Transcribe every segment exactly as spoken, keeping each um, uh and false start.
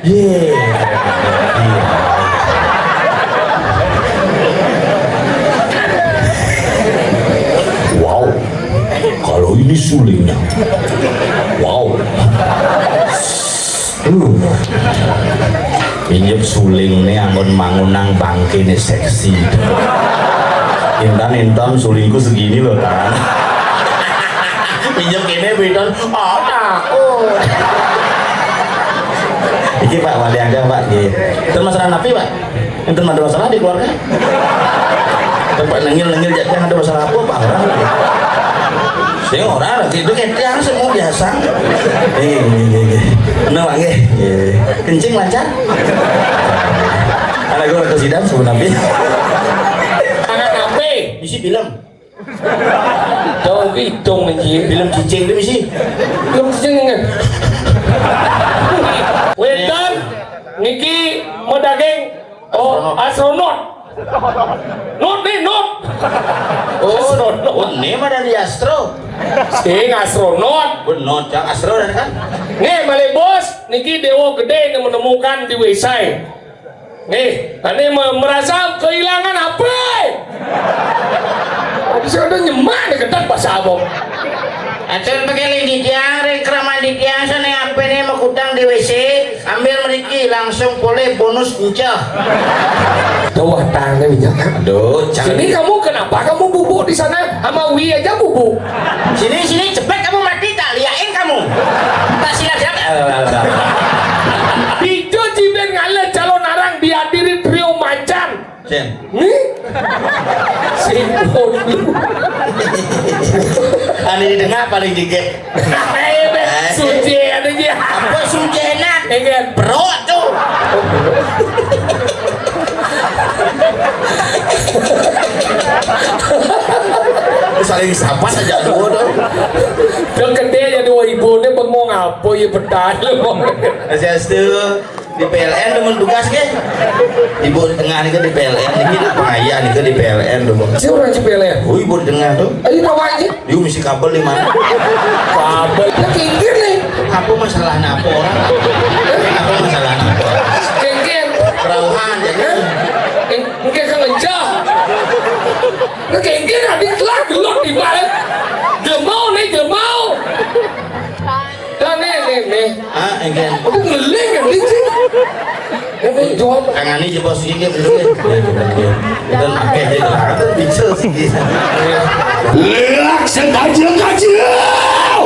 Wow, kalau ini sulingnya. Wow. Uh. Minjem suling nih anggon mangunang bangke nih seksi. Intan, Intan, sulingku segini loh, Tan. Minjem kene, Intan. Oh, takut. Iki, Pak, wali aja, Pak. Nggih. Itu masalah napi, Pak? Enten ada masalah di keluarga? Tempat nengil-nengil, jangan ada masalah apa, Pak? Orang. Sing ora lagi itu kayak tiang semua biasa. Eh, nggih, nggih, nggih. Nah, Pak, nggih. Nggih. Kencing lancar? Anak gue ke sidang sebenarnya. Anak apa? Bisi film. Dong hitung, anjir. Film cicing itu bisi. Film cicing, nggih. Wedan, niki mau daging. Oh, astronot. Not nih, not. Oh, astronot. Oh, ini mah dari astro. Sing astronot. Benar, cak astro dan kan? Nih, malih bos, niki Dewa Gede yang menemukan di W C. Nih, ini me-, merasa kehilangan apa? Habis ada nyemak nih, ketat bahasa abang. Acan pakai lagi tiang, rek keraman di tiang, sana apa nih mau kutang di W C? Ambil mriki langsung poleh bonus enceh. Tuh, watangnya bijak. Aduh, jangan. Sini kamu, kenapa kamu bubuk di sana? Sama Wi aja bubuk. Sini, sini, cepet kamu mati, tak liain kamu. Tak silap-silap. Bijo Jiben ngale calon arang dihadiri trio macan. Sen. Nih? Sing lu. Ane didengar paling gigit. Eh, be, suci ada dia. Apa suci enak? Iya kan? Bro tuh. Saling sapa saja dulu dong. Dia gede aja dua ibu, dia bengong apa ya, betah lu. Swastiastu. Di P L N demen tugas ke? Ibu di tengah nih ke di P L N, ini apa ayah nih ke di P L N tuh, Bang? Si orang di P L N. Oh, ibu di tengah tuh. Ayo, bawa aja. Yuk, misi kabel di mana? Kabel. Nah, kingkir nih. Apa masalahnya apa orang? Apa masalahnya apa orang? Kingkir. Kerauhan, ya kan? Eng-, engke kang encah. Nah, kingkir, adik telah gelok di balik. Dia mau nih, dia mau. Dah, nih, nih, nih. Ah, engke. Aku ngeling kan, nih, sih. Ini jawab. Tangani je bos ini, bener ya. Dan pakai je lah. Bisa sih. Leak sengaja kajiau.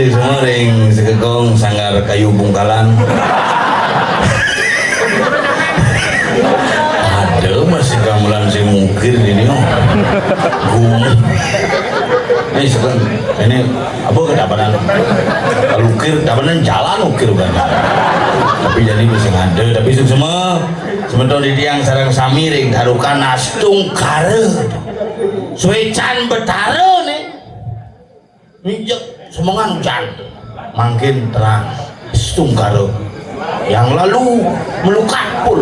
Semua ring sekekong Sanggar Kayu Bungkalan. Ada masih gamelan sing mukir ini, oh. Gumi. Ini sekarang, ini apa, kedapanan? Lukir, dapanan jalan ukir kan. Tapi jadi masih ada, tapi semua semeton di tiang sareng sami ring tarukan astungkara. Suecan Betara nih. Injek semengan ujan, mangkin terang, astungkara. Yang lalu melukat pul.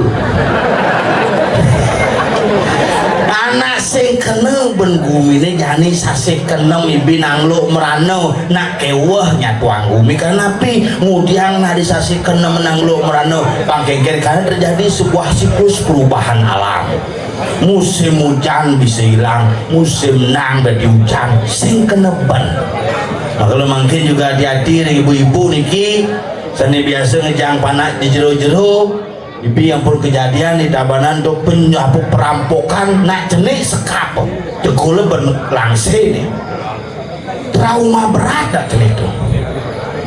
Anak sing kena ben gumine jani sasih kena mibi nangluk merana, nak keweh nyatuang gumi. Karena pi ngudiang nadi sasih kena menangluk merana, pangkengken karena terjadi sebuah siklus perubahan alam. Musim ujan bisa hilang, musim nang dadi ujan, sing kena ben. Makanya mangkin juga hati-hati ring ibu-ibu niki, sane biasa ngejang panak di jero-jero. Ibi ampun kejadian di Tabanan tu pen-, apa, perampokan, nak cenik sekap, tekule ben langse ni. Trauma berat dah cenik tu.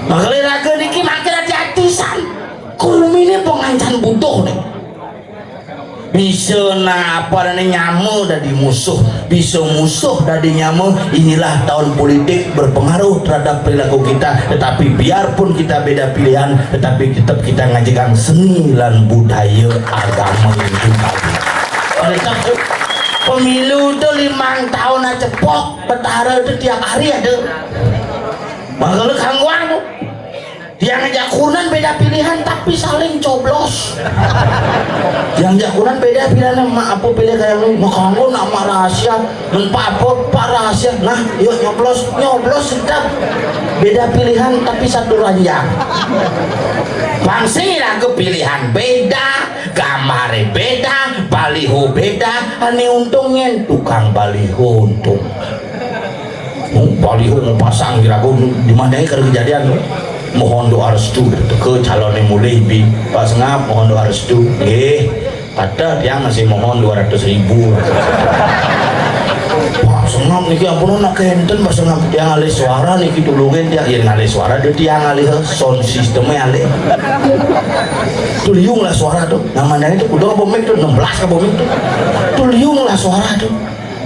Makanya raga niki makin hati-hati san. Gumine pengancan butuh ni. Bisa nak apa adanya nyama dadi musuh, bisa musuh dadi nyama. Inilah tahun politik berpengaruh terhadap perilaku kita. Tetapi biarpun kita beda pilihan, tetapi tetap kita ngajegang seni lan budaya agama itu tadi. Tetap tu, pemilu tu limang tahun aja pok, Betara tu tiap hari ada. Makanya kangguan tu. Tiang aja kunan beda pilihan tapi saling coblos. Tiang aja kunan beda pilihan, mak apa pilih kayak lu, makanggo nak mak rahasia, men pak apa pak rahasia. Nah, yuk nyoblos, nyoblos sedap. Beda pilihan tapi satu ranjang. Bangsi raga pilihan beda, gambare beda, baliho beda, ane untungin tukang baliho untung. Hmm, baliho mau pasang kira aku di mana ya kalau kejadian tu. Mohon doa restu ke calon yang mulai bi Pak Sengap, mohon doa restu. Eh, kata dia masih mohon dua ratus ribu. Pak Sengap niki ampun nak kenten Pak Sengap, dia ngalih suara niki, tulungin dia, ya ngalih suara dia, dia ngalih sound systemnya alih. Tuliung lah suara tu. Namanya itu udah apa mic tu, enam belas ke apa mic tu. Tuliung lah suara tu.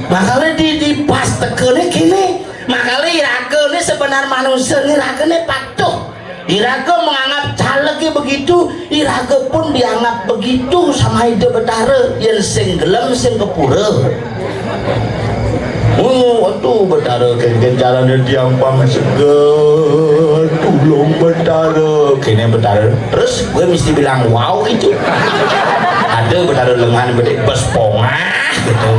Makanya di, di pas tekene kini. Makanya iraga ni sebenar manusia ni, iraga ni patuh. Iraga menganggap caleg ni begitu, iraga pun dianggap begitu sama Ida Betara. Yen sing gelem sing kepura. Oh, aduh, Betara kengken carane diampang seger, tulung Betara. Kene Betara. Terus gue mesti bilang wow itu. Ada Betara lengan gede bes pongah gitu.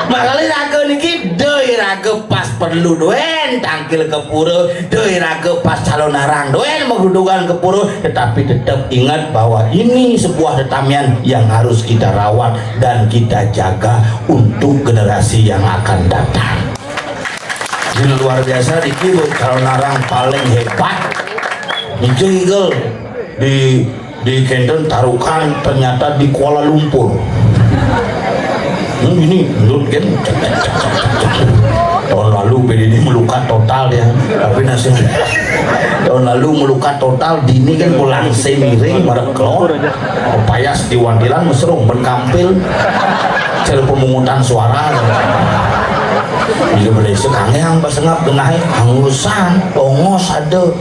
Makanya raga niki doi raga pas perlu doen tangkil ke pura, doi raga pas calon arang doen magudugan ke pura, tetapi tetap ingat bahwa ini sebuah tetamian yang harus kita rawat dan kita jaga untuk generasi yang akan datang. Ini luar biasa, niki calon arang paling hebat. Itu Eagle di di Kendon tarukan ternyata di Kuala Lumpur. Hmm, ini menurut kan tahun lalu P D D melukat total dia, tapi nasib tahun lalu melukat total, dini kan pulang semiring marek kelor, payas di Wantilan mesrung ben kampil cel pemungutan suara. Bila Malaysia kangeang pas ngap genah angusan tongos ada.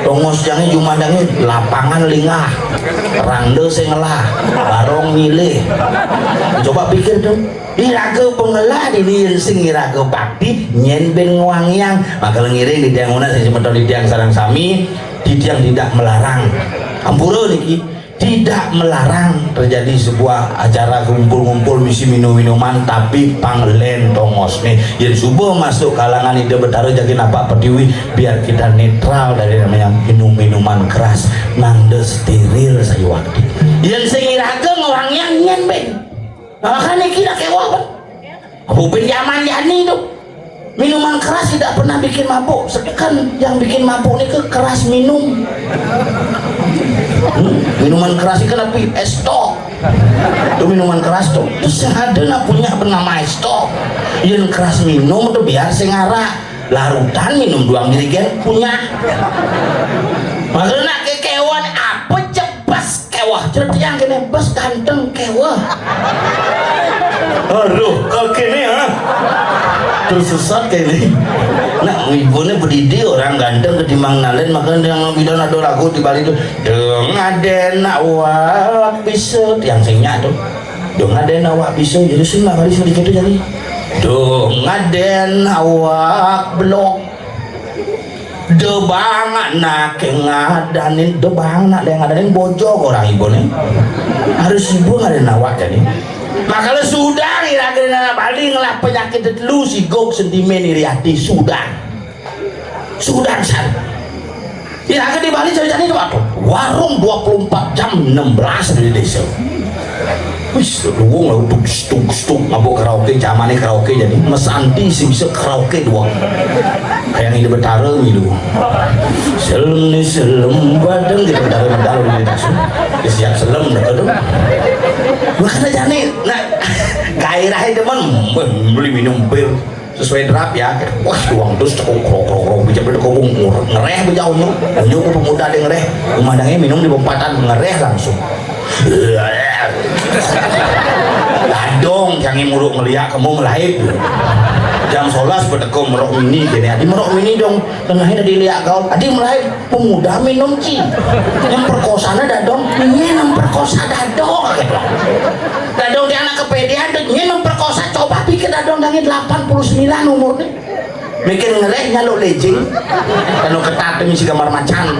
Tongos jange jumandangnya lapangan lingah, rangda sing ngelah, barong milih. Coba pikir tu. Iraga pengelah dini yen sing iraga bakti nyen ben ngwangiang. Maka ngiring di tiang unas sing semeton di tiang sarang sami, di tiang tidak melarang. Ampura niki tidak melarang terjadi sebuah acara kumpul-kumpul misi minum-minuman tapi panglen tongos nih. Yen suba masuk kalangan Ida Betara jagi napak petiwi, biar kita netral dari namanya minum-minuman keras, nanda steril saya waktu. Yen sing iraga ngwangiang nyen ben. Nah, kan iki nak kewah, Pak. Abu bin Yaman Yani tu. Minuman keras tidak pernah bikin mabuk. Sedangkan yang bikin mabuk ni ke keras minum. Hmm? Minuman keras ni kan api es tok. Tu minuman keras tu. Terus yang ada nak punya bernama es tok. Yang keras minum tu biar sing arak. Larutan minum doang dirigen punya. Makanya nak kekewan apa cepes kewah. Cerita yang kena bes ganteng kewah. Aduh, oke nih, ha? Tersesat kayak ini. Nah, ibunya berdidi orang ganteng ketimbang nalen, makanya yang bilang ada lagu di Bali itu, "Dong aden awak bisa," yang singnya tuh. "Dong aden awak bisa," jadi sing lah kali sedikit tuh jadi. "Dong aden awak belok." Debang anak yang ngadanin, debang anak yang ngadanin bojog orang ibu nih. Harus ibu ngadanin awak jadi. Makanya sudah iraga anak Bali ngelah penyakit dulu sigok sentimen iri hati sudah. Sudah san. Iraga di Bali cari-cari itu apa? Warung dua puluh empat jam enam belas di desa. Wis, luwung lah, tuk, tuk, tuk, ngabuk karaoke, zamane karaoke jadi. Mesanti sing bisa karaoke doang. Kayak ini Betara gitu. Selem nih, selem badeng gitu, Betara medal di tas. Siap selem dah tuh. Makanya jani, nah, gairahnya teman, beli minum bir. Sesuai draft ya. Wah, uang terus tekuk krok krok krok, bijak beli kobong, ngereh bijak unyu. Unyu ku pemuda ada ngereh. Umah dange minum di pempatan, ngereh langsung. Dadong, jangan muruk ngeliak kamu ngelaip. Jam solas bertekung merok mini gini. Adi merok mini dong. Tengahnya diliak kau. Adi melaip. Pemuda minum ci. Yang perkosanya dadong, ini yang perkosa dadong. Dadong di anak kepedean tuh, ini yang perkosa. Coba pikir dadong dangi delapan puluh sembilan umurnya. Mikir ngereh nyaluk lejing. Kalau ketat tuh misi gambar macan.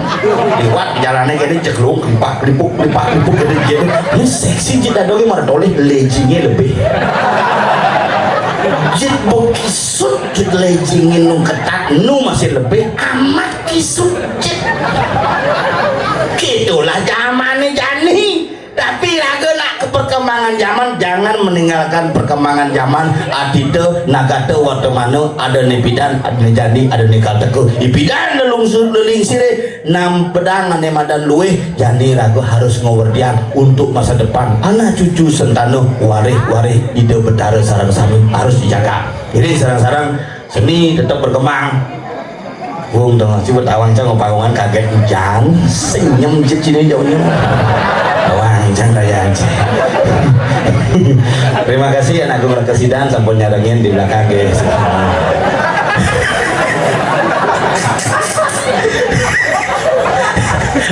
Liwat jalannya kayak ini ceklung, kelipak, kelipuk, kelipak, kelipuk, kayak ini. Ini seksi ci dadongnya, mana toleh lejingnya lebih. Jit bukisut, jit lejingnya nung ketat, nu masih lebih amat. Kisut. Gitulah zamannya jani. Tapi raga nak ke perkembangan zaman, jangan meninggalkan perkembangan zaman. Adite nagate wartamana, ada ne pidan, ada ne jani, ada ne kalteka. Ipidan lelungsur lelingsire, nam pedang ane madan luih, jani raga harus ngawerdian untuk masa depan anak cucu sentana, warih-warih Ida Betara sareng sami harus dijaga. Jadi sareng-sareng seni tetap berkembang. Wong dong, coba tawang cang, pangungan kaget hujan, senyum je cini jauhnya. Tawang cang daya aja. Terima kasih anak gue kesidan, sampun nyarengin di belakang, guys.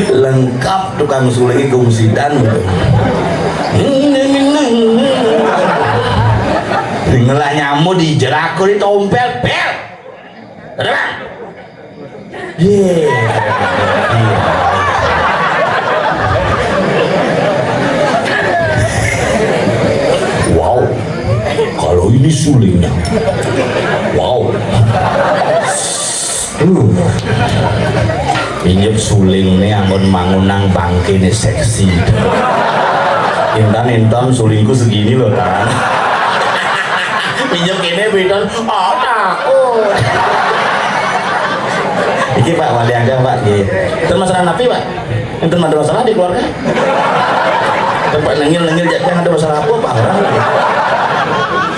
Lengkap tukang suling gum sidan. Ngelah nyamuk di jerak, di tompel, pel. Ada, Bang? Ye. Wow. Kalau ini sulingnya. Wow. Uh. Minjem suling nih anggon mangunang bangke nih seksi. Intan, Intan, sulingku segini loh, Tan. Minjem kene, Intan. Oh, takut. Iki, Pak, wali aja, Pak. Nggih. Ten masalah napi, Pak? Enten ada masalah di keluarga? Tempat nengil-nengil, jangan ada masalah apa, Pak? Orang.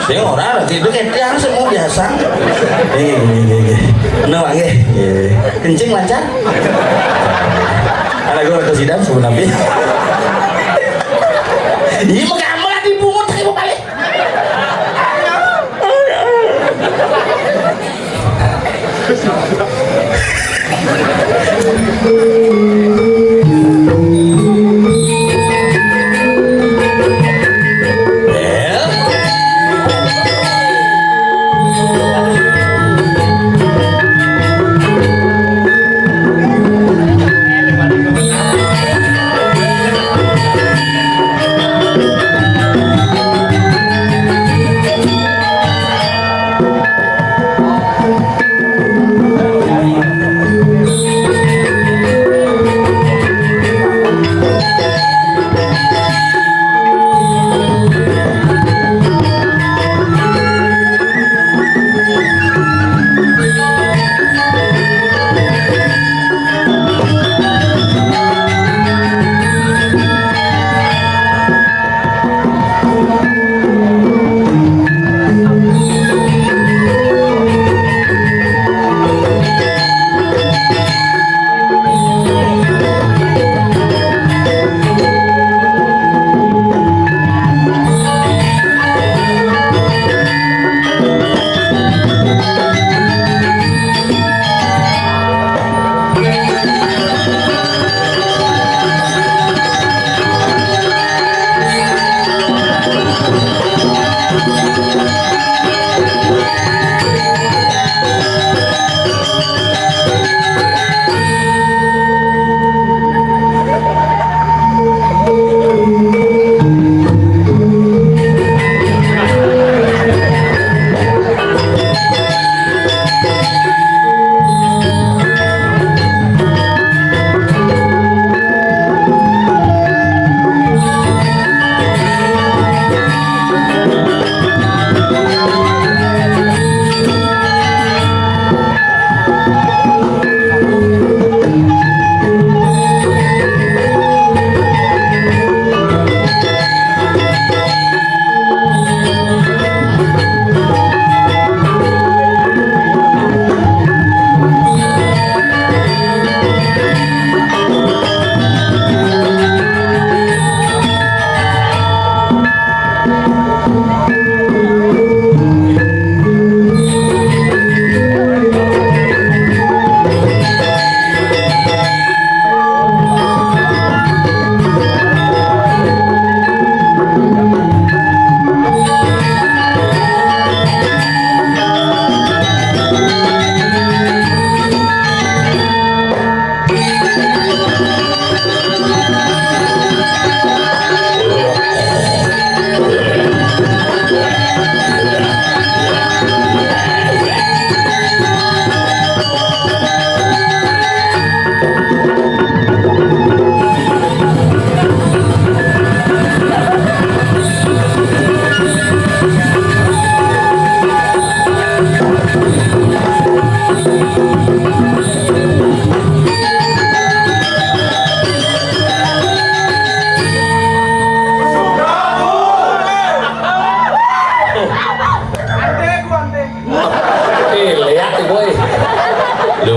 Sing ora, lagi itu kayak tiang semua biasa. Nggih, nggih, nggih, nggih. Bener, Pak, nggih. Nggih. Kencing lancar? Anak gue kesidan, sebut nabi. Ini mau kamu lah dipungut, saya mau balik.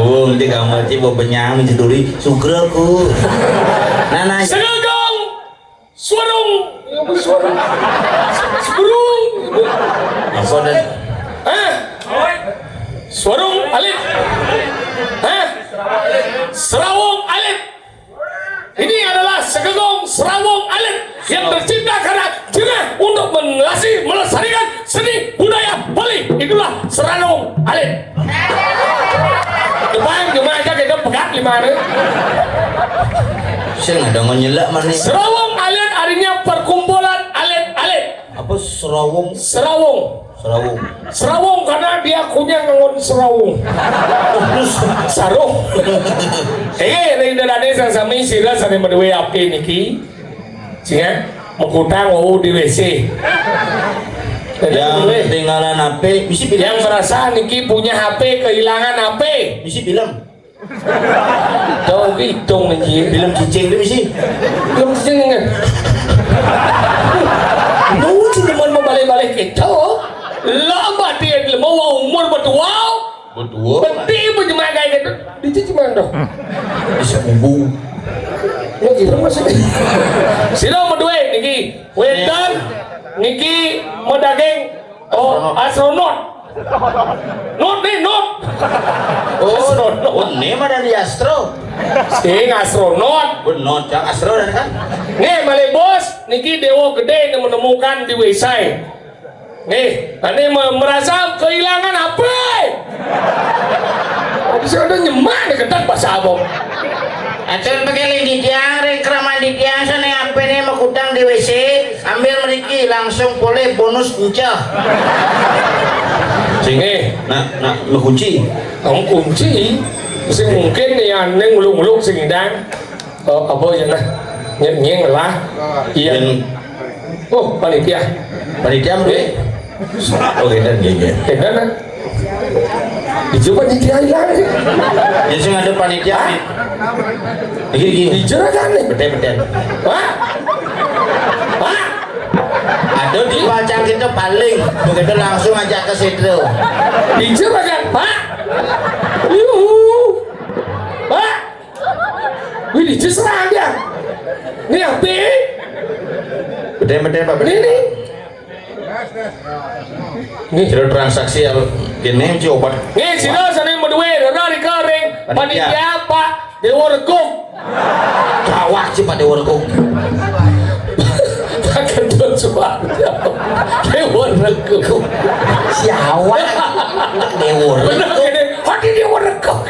Wong di kamar ci bebenyang menceduri sugraku. Nah, nah. Segegong, suarung, ya, suarung. Suarung. Apa dan? Hah? Suarung alit. Hah? Serawung alit. Ini adalah segegong serawung alit yang tercipta karena jengah untuk melasi melestarikan seni budaya Bali. Itulah serawung alit. Depan gimana aja kita pegat gimana? Sing ada nyelak mana? Serawung alit artinya perkumpulan alit-alit. Apa serawung? Serawung. Serawung. Serawung karena dia kunyah ngangon serawung. Saruh. Eh, ring dadane sami sira sane maduwe ape niki. Sing ya, mekutang wau di W C. Yang ketinggalan H P, bisi bilang. Yang merasa niki punya H P, kehilangan H P. Bisi bilang. Tau hitung aja. Film cicing tu bisi. Film cicing kan. Lu cuma mau balik-balik kita. Lah mati mau umur berdua. Berdua. Beti pun cuma kayak gitu. Di cicing mana? Bisa bubu. Ya gitu masih. Sira maduwe niki. Wedan niki mau daging. Oh, astronot. Not nih, not. Oh, astronot. Oh, ini mah dari astro. Sing astronot. Benar, cak astro dan kan. Nih, malih bos, niki dewa gede yang menemukan di W C. Nih, ini me- merasa kehilangan apa? Bisa ada nyemak nih ketat bahasa abang. Acan pakai lagi tiang, rek keraman di tiang sana apa nih mau kutang di W C. Ambil mriki langsung poleh bonus enceh. Sing. Eh. Nak, nak lu kunci. Kamu kunci. Sing mungkin ya neng muluk-muluk sing ndang. Oh, apa ya nah? Nyeng, nyeng lah. Iya. Yang Oh, panitia. Panitia mriki. Oke, dan gini. Eh, mana? Dicoba di dia hilang. Ya sing ada panitia. Iki iki. Dijur kan nih. Beten beten. Pak. Pak. Aduh dipacang kita paling begitu langsung aja ke situ. Dijur kan, Pak. Yuhu. Pak. Wih, dijur serang dia. Ini apa? Beten beten Pak. Ini nih. Nih, jero transaksi ya, kene mesti obat. Nih, sira sane maduwe, rera rika ring panitia Pak Dewa Reguk. Kawak sih Pak Dewa Reguk. Pak Gendut Suwarjo. Dewa Reguk. Siapa? Dewa Reguk. Bener kene, hati Dewa Reguk.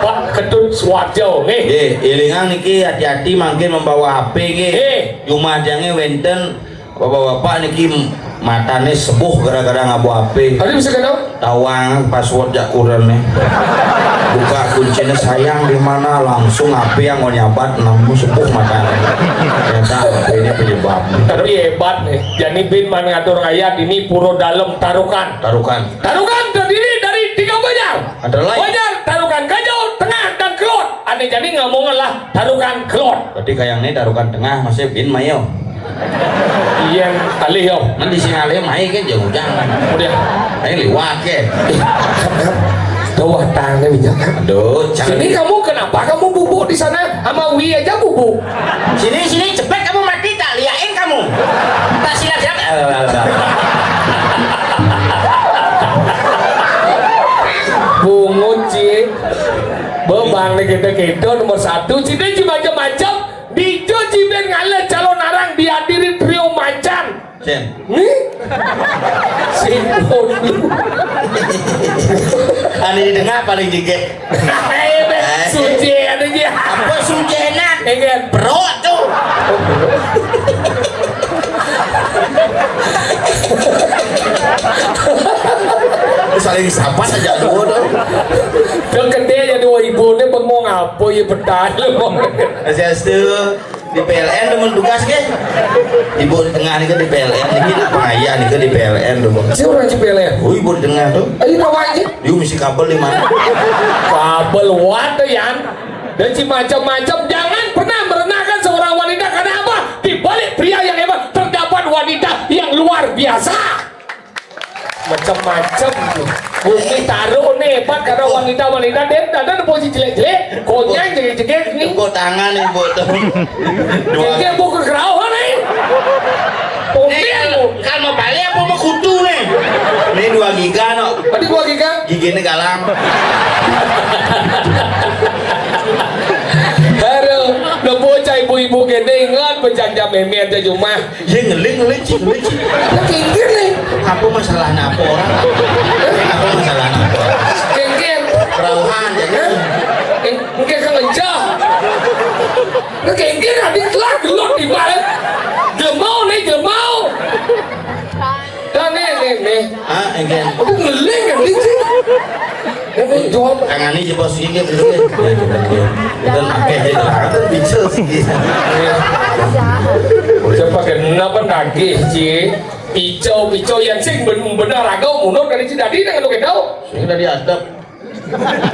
Pak Gendut Suwarjo, nih. Nggih, elingan niki hati-hati mangkin membawa H P nggih. Nggih. Jumah jange wenten Bapak-bapak niki matane sepuh gara-gara ngabo H P. Tadi bisa kenal? Tawang password jak kurang nih. Buka kuncinya sayang di mana langsung H P yang mau nyabat nemu sepuh matane. Ternyata H P ini penyebab. Tapi hebat nih. Jadi bin man ngatur ayat ini pura dalam tarukan. Tarukan. Tarukan terdiri dari tiga banjar. Ada lain. Banjar tarukan kajau, tengah dan kelot. Ane jadi ngomong lah tarukan kelot. Berarti kayak ini tarukan tengah masih bin mayo. Iya, alih yo. Nanti sing alih mai kan jauh jangan. Udah. Ayo liwat ke. Tuh tangan minyak. Aduh, jangan. Sini kamu kenapa kamu bubuk di sana sama Wi aja bubuk. Sini sini cepet kamu mati tak liain kamu. Tak siap siap. Bungut sih. Bebang nih kita kita nomor satu. Sini macam-macam. Dijo jiben ngalih calon arang dihadiri trio macan. Sen. Nih? Sing lu. Ane di tengah paling jegek. Eh, suci ada dia. Apa suci enak? Enggak. Perut tuh. Saling sapa saja dulu dong. Yang gede aja dua ibu ini bengong apa ya petah lu. Swastiastu. Di P L N demen tugas ke? Ibu di tengah nih ke di P L N nih, payah nih ke di P L N tuh. Siapa orang di P L N? Oh, ibu di tengah tuh. Ayo bawa aja. Yuk misi kabel di mana? Kabel what ya? Dan si macam-macam jangan pernah merendahkan seorang wanita karena apa? Di balik pria yang hebat terdapat wanita yang luar biasa. Macem-macem. Bumi taruh nih, hebat karena wanita-wanita, dia ada nepo si jelek-jelek, konyang jegek-jegek nih. Tepuk tangan, Ibu, tuh. Dua. Jegek bu ke kerauhan nih. Nih, kan, kan mau balik apa mau kutu nih? Ini dua giga, no. Tadi dua giga? Giginya galang. Aduh, udah bocah ibu-ibu gede, ingat bejanja memet aja cuma. Iya, ngeling, ngeling, Ci, ngeling, Ci. Lah, kengkir nih. Apa masalahnya apa orang? Apa masalahnya apa orang? Kengkir. Kerauhan, ya kan? Eh, mungkin kan ngencah. Lah, kengkir, adik telah gelok di balik. Jelmau nih, jelmau. Lah, nih, nih, nih. Ah, engke. Aku ngeling, ngeling, Ci. Ini jawab. Tangani aja bos ini, bener. Ya, coba dia. Dan pakai aja, kan bisa sih. Coba kenapa nagih, Ci? Picau, picau yang sing ben-, bener agak mundur dari si dadi nang anu kedau. Sing tadi adab.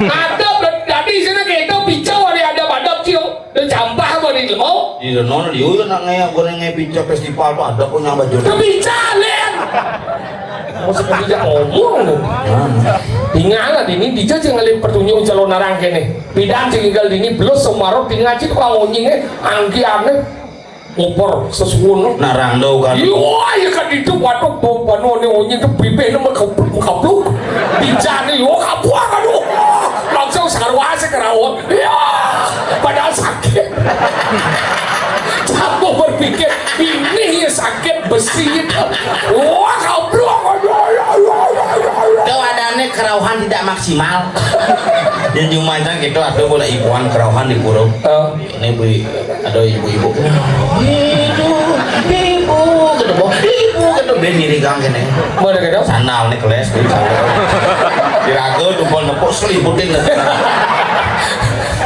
Adab dan dadi sini kedau picau ada adab adab, Ci. Dan campah apa di lemau? Di reno, di uyo nak ngaya, aku ngaya picau festival tuh ada punya baju. Tapi calen. Mau seperti dia ngomong. Nah. Tinggal lah, ini dia sing ngalih pertunjuk calon narang kene. Pidan sing tinggal dini, belus semaro tinggal, Ci, tukang onyinge, anggi aneh. Ngoper sesuwun. Narang do kan. Iya, iya kan itu, waduh, bau panu ne onyi itu bibih nama kebluk, kebluk. Dijane, yo, kabuang, aduh. Langsung sarwa sih kerawon. Iya, padahal sakit. Aku berpikir, ini ya sakit besi itu. Wah, kablok. Aduh, aduh, aduh, aduh, aduh, aduh. Itu adanya kerauhan tidak maksimal. Yang cuma itu gitu, ada bola ibuan kerauhan di pura. Oh. Ini bu, ada ibu-ibu. Ibu, ibu, kata bu, ibu, kata ben diri kang kene. Mana kata? Sandal nih keles, bu, sandal. Diraga tumpal nepuk seliputin.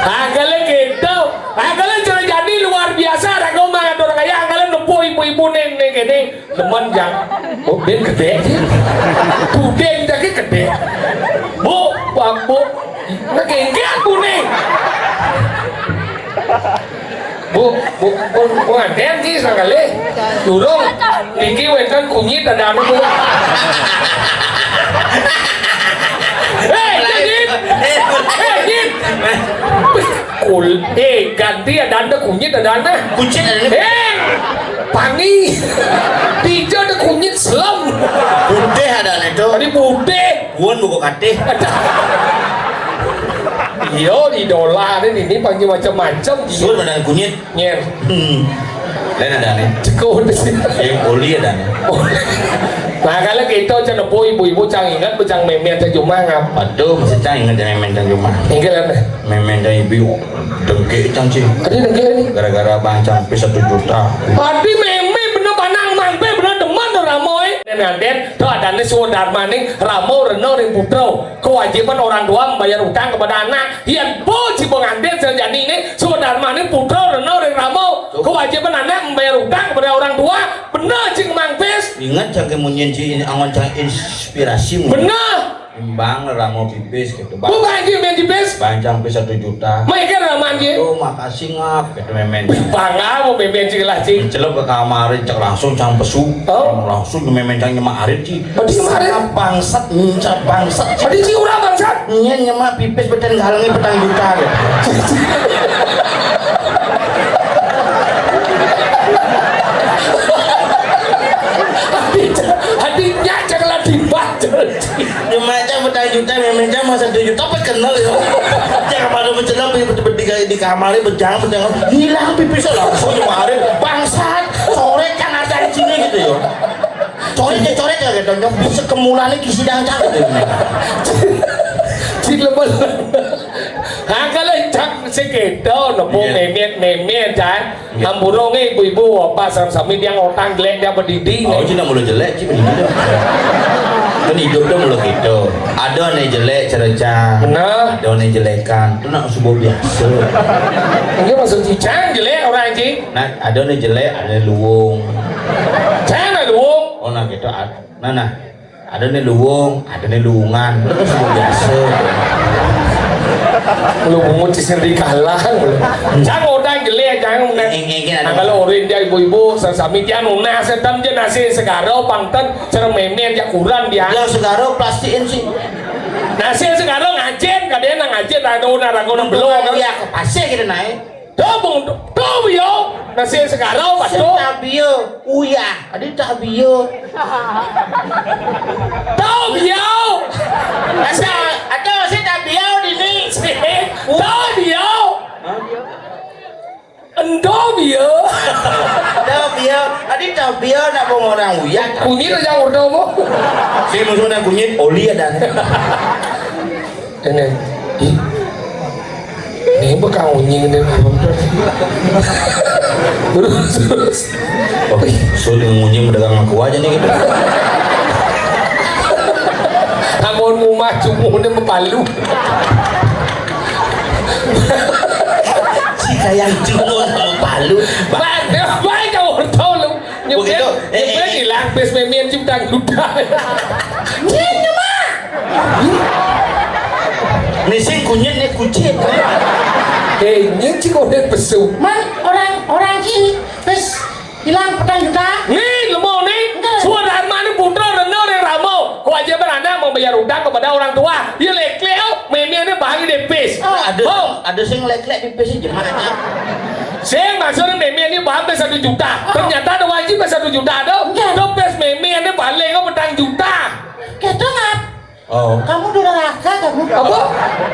Angkala gitu. Angkala cara jadi luar biasa. Raga mah ngatur kaya angkala nepuk ibu-ibu neng neng kene. Demen, Jang. Oh, ben gede. Budeng jake gede. Bu, Bang, Bu. Nah, kengke aku nih. Bu, Bu, Bu, Bu, nganten ki sakali. Durung, niki wenten kunyit ada anu, Bu. Hei, Jin. Hei, Jin. Kul, eh, ganti ada anda kunyit ada anda. Kunyit ada anda. Eh, pangi. Tiga ada kunyit selam. Putih ada anda itu. Tadi putih. Buan buku katih. Iyo, idola ada ini pangi macam-macam. Sur ada kunyit. Nyer. Hmm. Lain ada nih. Cekut di sini. Yang oli ada nih. Nah, kalau gitu, cina bu ibu-ibu cang ingat, bu cang memet aja cuma ngap. Aduh, masih cang ingat ya memet cang cuma. Ingat lah. Memet cang ibu dengke cang, Ci. Ada dengke nih. Gara-gara bang cang pis satu juta. Tadi memet bener panang mampe bener demen tuh Ramo, eh. Dan nganten tuh ada nih Sudarma nih, Ramo Reno ring Putro. Kewajiban orang tua membayar utang kepada anak. Yan po ci pengantin sejani ini, Sudarma ini Putro Reno ring Ramo. Kewajiban anak membayar utang kepada orang tua. Bener, Cing Mang Pis. Ingat cang kemunyin ci ini angon cang inspirasi mu. Bener. Imbang ramo pipis gitu, Bang. Bu, Bang, Cing, main pipis? Bang, cang pis satu juta. Main kan raman, Cing? Oh, makasih, Ngap, gitu, memen. Bang, apa memen, Cing, lah, Cing? Mencelup ke kamar, cek langsung cang pesu. Oh. Langsung ke memen cang nyemak arit, Cing. Oh, di kamar? Sangat bangsat, nyincak bangsat, Cing. Oh, di Cing, urang bangsat? Nyen nyemak pipis beten galengnya petang juta, gitu. Adiknya, adiknya, janganlah dibaca. Nyemak cang petang juta, memen cang mah satu juta, apa kenal ya? Cang pada mencelup di, di, di, di kamar, bejang, bejang. Hilang pipisnya langsung kemarin. Bangsat, coret kan ada di sini gitu ya. Coret ya, coret ya gitu. Nyok bisa kemulane kisi dangcang gitu. Cing lemes. Nah, kalau cak sekedo, nopo. Iya. Memet, memet, kan? Iya. Amburunge ibu-ibu, apa, sami-sami dia ngotang jelek, dia pedidi. Oh, cina mulu jelek, cina pedidi. Kan hidup tuh mulu gitu. Ada nih jelek, cerca. Benar. Ada nih jelekan. Itu nak subuh biasa. Mungkin maksud cicang jelek orang, Cing. Nah, ada nih jelek, ada luwung. Cang ada luwung. Oh, nah gitu. Ad-, nah, nah. Ada nih luwung, ada nih luwungan. Itu kan subuh biasa. Lu bungut sendiri kalah. Cang ngotang jelek, Ing-, ing-, ingin ada. Nah, kalau urin dia ibu-ibu, sesami dia nunas, setem dia nasi segara, pangten, cermemen dia kurang dia. Yang segara plastikin sih. Nasi segara ngajin, kadang nang ngajin, ada orang, ada orang belum, kan? Iya, pasti kita naik. Dobong, dobong yo. Nasi segara, Pak, do. Tabio, uyah. Adi tabio. Dobong yo. Asa, ada si tabio di ni. Dobong yo. Hah? Endo bio. Tabio. Adi tabio nak bong orang uyah. Kunyit aja ordo mo. Si musuh nak kunyit, oli ada. Ini. Ih. Ini bukan unying ini. Terus, terus. Oh, sulit ngunying pedagang aku aja nih gitu. Takon rumah cuma udah mapalu. Si kaya cuma mapalu. Baik, baik, kamu tahu lu. Begitu. Nyebut, eh, nyebut eh, eh. Hilang, pes memian cipta duta. Nying, nyema. Ni sing kunyit, ni kucit. Eh, nying cik udah pesu. Man, orang, orang ki, pes hilang petang juta. Ni, lemah ni. Enggak. Suara Dharma ni putra rendah dan rama. Kewajiban anak membayar hutang kepada orang tua. Ia leklek, oh, memian ni bahan dia pes. Oh. Ada, oh. Ada sing leklek di pes aja. Sing maksudnya meme ini bahan sampai satu juta. Oh. Ternyata ada wajib sampai satu juta tu. Iya. Tu pes meme ini paling kau petang juta. Kita ngap. Oh. Kamu durhaka kamu. Apa?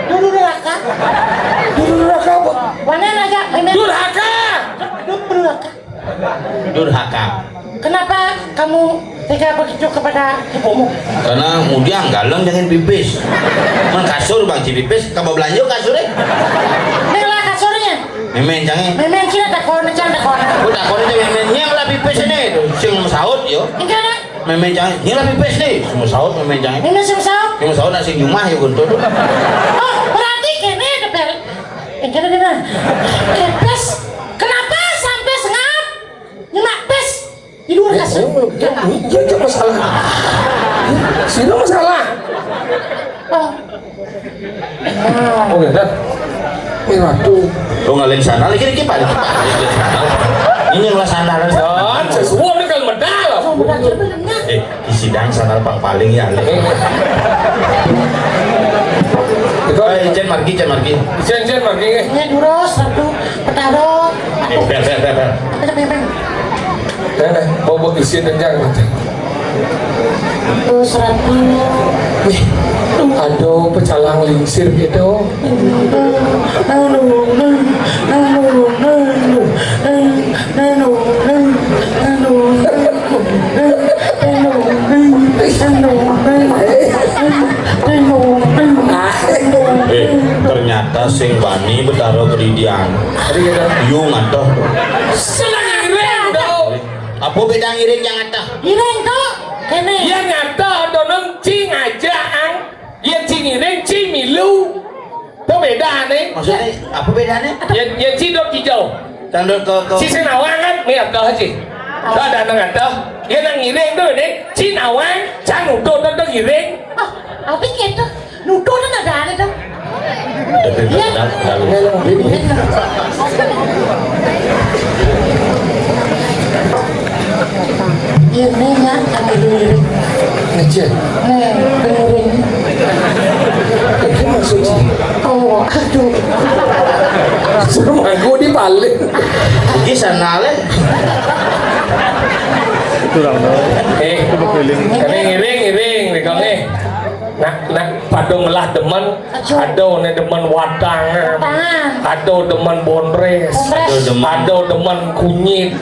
Durhaka. Durhaka apa? Mana aja meme. Durhaka. Durhaka. Durhaka. Kenapa kamu tega begitu kepada ibumu? Karena mudiang galeng jangan pipis. Man kasur bang ci pipis, kaba belanja kasur eh. Nenglah kasurnya. Memen jangan. Memen cina takon, cina takon. Aku takon aja memen nyang lah pipis ini. Sing saut yo. Enggak nak. Memen jangan. Nyang lah pipis nih. Semua saut memen jangan. Ini sing saut. Semua saut nasi rumah ya guntur. Oh, berarti kene depel. Enggak ada. Pipis. Kenapa sampai sengap? Nyemak pes di luar kasur. Eh, eh, eh, eh, masalah. Sini masalah. Oh. Oh, ya, dah. Ini waktu. Lo ngalahin sana lagi, lagi, Pak. Ini yang lah sana, lah. Oh, sesuai ni kalau medal. Oh, medal, medal. Eh, di sidang sana pang paling ya. Eh. Itu. Eh, Jen margi, Jen margi. Jen, Jen margi, eh. Ini durus, satu, petaro. Eh, bel, bel, bel, bel. Ada, bel, bel. Eh, bobo isi tenjang nanti. Seratus. Wih, aduh, pecalang lingsir gitu. Eh, ternyata sing bani betara keridian. Yung atau? Senang ngiring dong. Apa beda ngiring yang atau? Ngiring tu kene. Yang atau dono cing aja ang. Yang cing ngiring cing milu. Tu beda ni. Maksudnya apa bedanya? Yang, yang cing dok hijau. Tanduk ke, ke. Si senawang kan, ni atau cing. Tu ada nang atau. Yang nang ngiring tu ni, cing nawang, cang utuh tu ngiring. Oh, apa gitu? Nuduh tu ada ada tu. Iya. Iya, ini ya, kami dengerin. Ngecek. Eh, dengerin. Itu maksudnya. Oh, aduh. Suruh aku di balik. Di sana leh. Itu orang. Eh, itu berkeliling. Kami ngiring, ngiring, ngiring. Nak, nak, padung lah demen. Aduh. Ada ne demen watang. Watang. Ada demen bonres. Bonres. Ada demen kunyit.